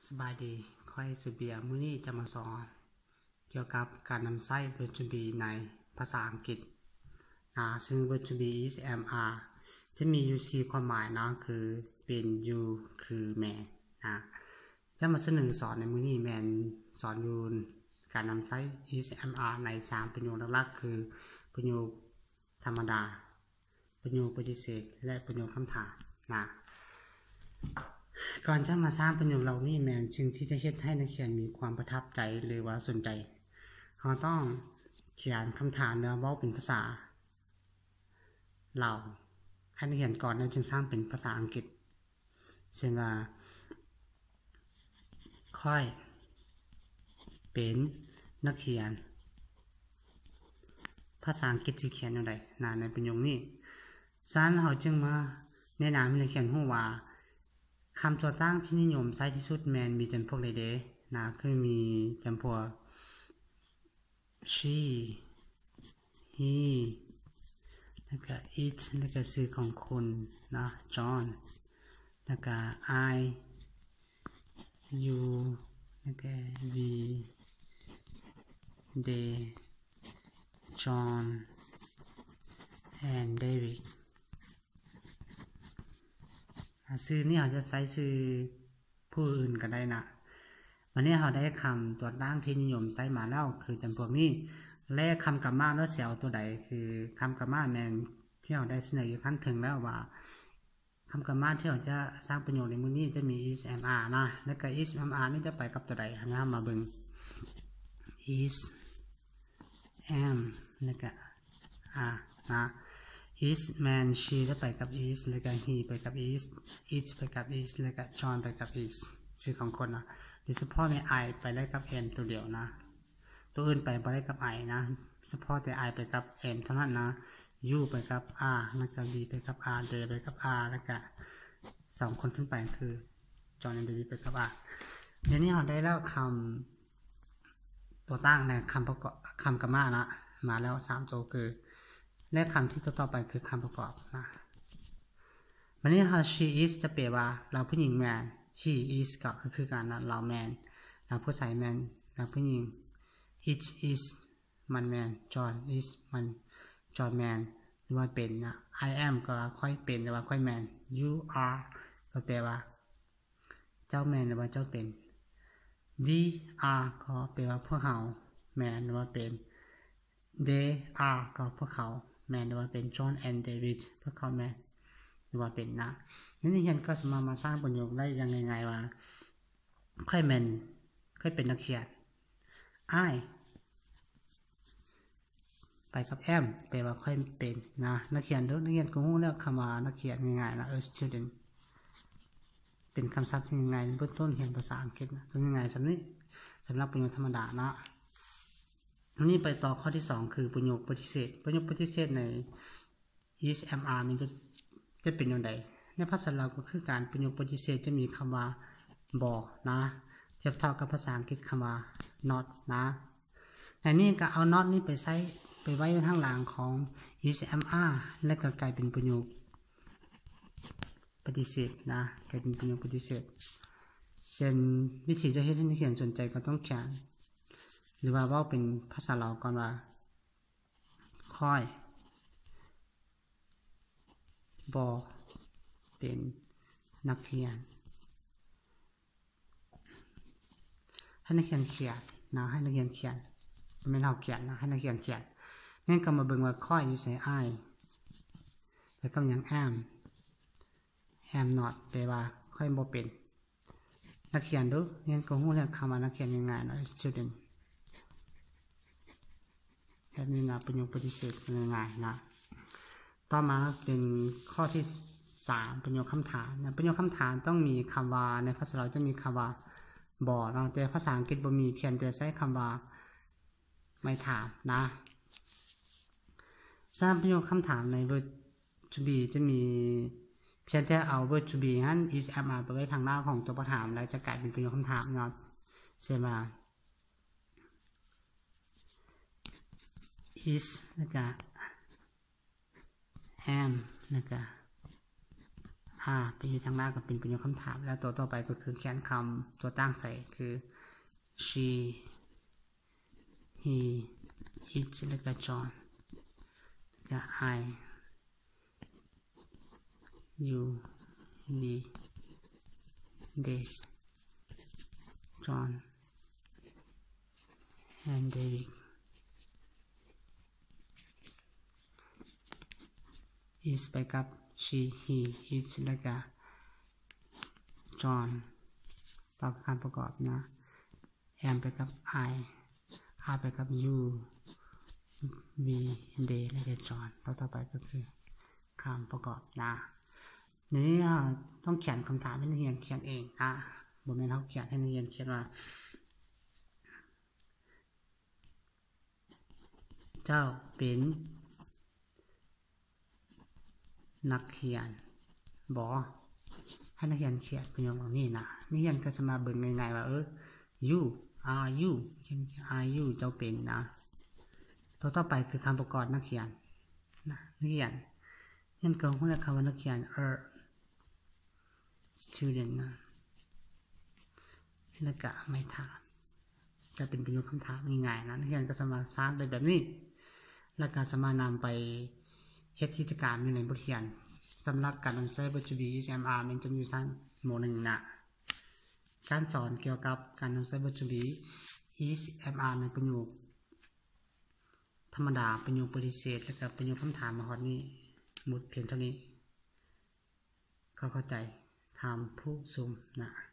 ສະບາຍດີ, ຂ້ອຍຊື່ເບຍ. ມື້ນີ້ຈະມາສອນກ່ຽວກັບການນຳໃຊ້ verb to be ໃນພາສາອັງກິດນະ, ຊຶ່ງ verb to be is, am, are ຈະມີຢູ່ສີ່ຄວາມໝາຍເນາະ, ຄືເປັນ, ຢູ່, ຄື, ແມ່ນນະ. ຈະມາສະເໜີສອນໃນມື້ນີ້ແມ່ນສອນຢູ່ການນຳໃຊ້ is, am, are ໃນສາມປະໂຫຍກຫຼັກໆ ຄືປະໂຫຍກທຳມະດາ, ປະໂຫຍກປະຕິເສດ ແລະ ປະໂຫຍກຄຳຖາມນະ. ກ່ອນຈະມາສ້າງປະໂຫຍກເຫຼົ່ານີ້ ແມ່ນສິ່ງທີ່ຈະເຮັດໃຫ້ນັກຮຽນມີຄວາມປະທັບໃຈ ຫຼືວ່າສົນໃຈ, ເຮົາຕ້ອງຂຽນຄຳຖາມ ຫຼືເວົ້າເປັນພາສາລາວໃຫ້ນັກຮຽນກ່ອນ ແລ້ວຈຶ່ງສ້າງເປັນພາສາອັງກິດ. ເຊັ່ນວ່າ ຂ້ອຍເປັນນັກຮຽນ. ພາສາອັງກິດຊິຂຽນແນວໃດນະ ໃນປະໂຫຍກນີ້? ສະນັ້ນເຮົາຈຶ່ງມາແນະນຳໃຫ້ນັກຮຽນຮູ້ວ່າ ຄຳຕົວຕັ້ງທີ່ນິຍົມໃຊ້ທີ່ສຸດແມ່ນມີຈຳພວກໃດເດນະ, ຄືມີຈຳພວກ she, he ແລ້ວກະ it ແລ້ວກະຊື່ຂອງຄົນເນາະ John, ແລ້ວກະ I, you ແລ້ວກະ we, they, John and David. ອາ ຊື່ນີ້ເຮົາຈະໃຊ້ຊື່ຜູ້ອື່ນກໍໄດ້ນະ. ບາດນີ້ເຮົາໄດ້ຄຳຕົວຕັ້ງທີ່ນິຍົມໃຊ້ມາແລ້ວ ຄືຈຳພວກນີ້ ແລະ ຄຳກຳມະແລ້ວຊິເອົາຕົວໃດ? ຄືຄຳກຳມະແມ່ນທີ່ເຮົາໄດ້ສະເໜີຢູ່ຂັ້ນເທິງແລ້ວວ່າ ຄຳກຳມະທີ່ເຮົາຈະສ້າງປະໂຫຍກໃນມື້ນີ້ຈະມີ is, am, are ນະ, ແລ້ວກໍ is, am, are ນີ້ຈະໄປກັບຕົວໃດ? ເຮົາມາເບິ່ງ is, am ແລ້ວກະ are ນະ. Is ແມ່ນ she ຈະໄປກັບ is ແລ້ວກະ he ໄປກັບ is, it ໄປກັບ is ແລ້ວກະ John ໄປກັບ is ຊື່ຂອງຄົນນະ. ໂດຍສະເພາະແມ່ນ I ໄປໄດ້ກັບ am ຕົວດຽວນະ, ຕົວອື່ນໄປບໍ່ໄດ້ກັບ I ນະ, ສະເພາະແຕ່ I ໄປກັບ am ເທົ່ານັ້ນນະ. You ໄປກັບ are ແລ້ວກະ we ໄປກັບ are, they ໄປກັບ are ແລ້ວກະສອງຄົນຂຶ້ນໄປຄື John and David ໄປກັບ are. ດຽວນີ້ເຮົາໄດ້ແລ້ວຄຳ ຕົວຕັ້ງ ແລະ ຄຳປະກອບ ຄຳກຳມະນະ ມາແລ້ວສາມໂຕຄື ແລະ ຄຳທີ່ຕໍ່ໆໄປຄືຄຳປະກອບນະ. ບາດນີ້ເຮົາ she is ຈະແປວ່າລາວຜູ້ຍິງແມ່ນ, he is ກໍຄືກັນນະ ລາວແມ່ນ, ລາວຜູ້ຊາຍແມ່ນ, ລາວຜູ້ຍິງ it is ມັນແມ່ນ, John is ມັນ, John ແມ່ນ ຫຼືວ່າເປັນນະ. I am ກໍວ່າຂ້ອຍເປັນ ຫຼືວ່າຂ້ອຍແມ່ນ, you are ກໍແປວ່າ ເຈົ້າແມ່ນ ຫຼືວ່າເຈົ້າເປັນ, we are ກໍແປວ່າພວກເຮົາແມ່ນ ຫຼືວ່າເປັນ, they are ກໍພວກເຂົາແມ່ນ ຫຼືວ່າເປັນ, John and David ພວກເຂົາແມ່ນ ຫຼືວ່າເປັນນະ. ໃນນີ້ເຮົາກໍສາມາດມາສ້າງປະໂຫຍກໄດ້ຢ່າງງ່າຍໆວ່າ ຂ້ອຍແມ່ນ, ຂ້ອຍເປັນນັກຮຽນ. I ໄປກັບ am ແປວ່າຂ້ອຍເປັນນະ. ນັກຮຽນເດີ, ນັກຮຽນກໍຮູ້ແລ້ວຄຳວ່ານັກຮຽນງ່າຍໆນະ, a student ເປັນຄຳສັບທີ່ງ່າຍໆ ເບື້ອງຕົ້ນຮຽນພາສາອັງກິດນະ, ຕ້ອງງ່າຍໆສ່ຳນີ້ ສຳລັບປະໂຫຍກທຳມະດາເນາະ. ວັນນີ້ໄປຕໍ່ຂໍ້ທີສອງ ຄືປະໂຫຍກປະຕິເສດ. ປະໂຫຍກປະຕິເສດໃນ is, am, are ນີ້ຈະ, ຈະເປັນແນວໃດ? ໃນພາສາລາວກໍຄືກັນ, ປະໂຫຍກປະຕິເສດຈະມີຄຳວ່າບໍ່ນະ, ທຽບເທົ່າກັບພາສາອັງກິດຄຳວ່າ not ນະ. ໃນນີ້ກໍເອົາ not ນີ້ໄປໃສ່, ໄປໄວ້ທາງຫຼັງຂອງ is, am, are ແລ້ວກໍກາຍເປັນປະໂຫຍກປະຕິເສດນະ, ກາຍເປັນປະໂຫຍກປະຕິເສດ. ເຊັ່ນ, ວິທີຈະເຮັດໃຫ້ນັກຮຽນສົນໃຈກໍຕ້ອງຂຽນ ຫຼືວ່າເວົ້າເປັນພາສາລາວກ່ອນວ່າ ຂ້ອຍບໍ່ເປັນນັກຮຽນ. ໃຫ້ນັກຮຽນຂຽນນະ, ໃຫ້ນັກຮຽນຂຽນ, ບໍ່ແມ່ນເຮົາຂຽນນະ, ໃຫ້ນັກຮຽນຂຽນ. ແມ່ນກໍມາເບິ່ງວ່າຂ້ອຍຢູ່ໃສ, I ແລ້ວກໍຫຍັງ am, am not ແປວ່າຂ້ອຍບໍ່ເປັນ. ນັກຮຽນເດີ, ຮຽນກໍຮູ້ແລ້ວຄຳວ່ານັກຮຽນງ່າຍໆເນາະ, student ແບບນີ້ນະ, ປະໂຫຍກປະຕິເສດງ່າຍໆນະ. ຕໍ່ມາເປັນຂໍ້ທີສາມ ປະໂຫຍກຄຳຖາມນະ. ປະໂຫຍກຄຳຖາມຕ້ອງມີຄຳວ່າ, ໃນພາສາລາວຈະມີຄຳວ່າບໍ່ເນາະ, ແຕ່ພາສາອັງກິດບໍ່ມີ, ພຽງແຕ່ໃຊ້ຄຳວ່າ ໄມ້ຖາມນະ. ສຳລັບປະໂຫຍກຄຳຖາມໃນ verb to be ຈະມີພຽງແຕ່ເອົາ verb to be ຫັ້ນ is, am, are ໄປໄວ້ທາງໜ້າຂອງຕົວປະຖາມ ແລ້ວຈະກາຍເປັນປະໂຫຍກຄຳຖາມເນາະ. ເຊັ່ນວ່າ is ແລ້ວກະ am ແລ້ວກະ are ໄປຢູ່ທາງໜ້າກໍເປັນປະໂຫຍກຄຳຖາມ ແລ້ວຕົວຕໍ່ໄປກໍຄືຂຽນຄຳຕົວຕັ້ງໃສ່ ຄື she, he, it ແລ້ວກໍ John ແລ້ວກໍ I, you, we, they, John and David. Is ໄປກັບ she, he, it ແລ້ວກະ John ປະກອບນະ. Am ໄປກັບ I, are ໄປກັບ you, we, they ແລ້ວກະ John. ຕໍ່ໄປກໍຄືຄຳປະກອບນະ. ນີ້ເຮົາຕ້ອງຂຽນຄຳຖາມໃຫ້ນັກຮຽນຂຽນເອງນະ. ບໍ່ແມ່ນເຮົາຂຽນ ໃຫ້ນັກຮຽນຂຽນວ່າ ເຈົ້າເປັນນັກຮຽນບໍ? ໃຫ້ນັກຮຽນຂຽນປະໂຫຍກເຫຼົ່ານີ້ນະ. ນັກຮຽນກໍສາມາດເບິ່ງງ່າຍໆວ່າ ເອີ you, are you, are you ເຈົ້າເປັນນະ. ຕົວຕໍ່ໄປຄືຄຳປະກອບນັກຮຽນນະ. ນັກຮຽນ ຮຽນກໍຮູ້ແລ້ວຄຳວ່ານັກຮຽນ a student ນະ ແລ້ວກະໄມ່ຖາມ ກະເປັນປະໂຫຍກຄຳຖາມງ່າຍໆນະ. ນັກຮຽນກໍສາມາດສ້າງໄດ້ແບບນີ້ ແລ້ວກະສາມາດນຳໄປເຮັດກິດຈະການຢູ່ໃນບົດຮຽນ ສຳລັບການນຳໃຊ້ verb to be is am are ແມ່ນຈະຢູ່ຊັ້ນ ມ.ໜຶ່ງ ນະ. ການສອນກ່ຽວກັບການນຳໃຊ້ verb to be is am are ໃນປະໂຫຍກທຳມະດາ, ປະໂຫຍກປະຕິເສດ ແລະ ກະປະໂຫຍກຄຳຖາມມາຮອດນີ້ໝົດພຽງເທົ່ານີ້. ເຂົ້າ ເຂົ້າໃຈທ່ານຜູ້ຊົມນະ.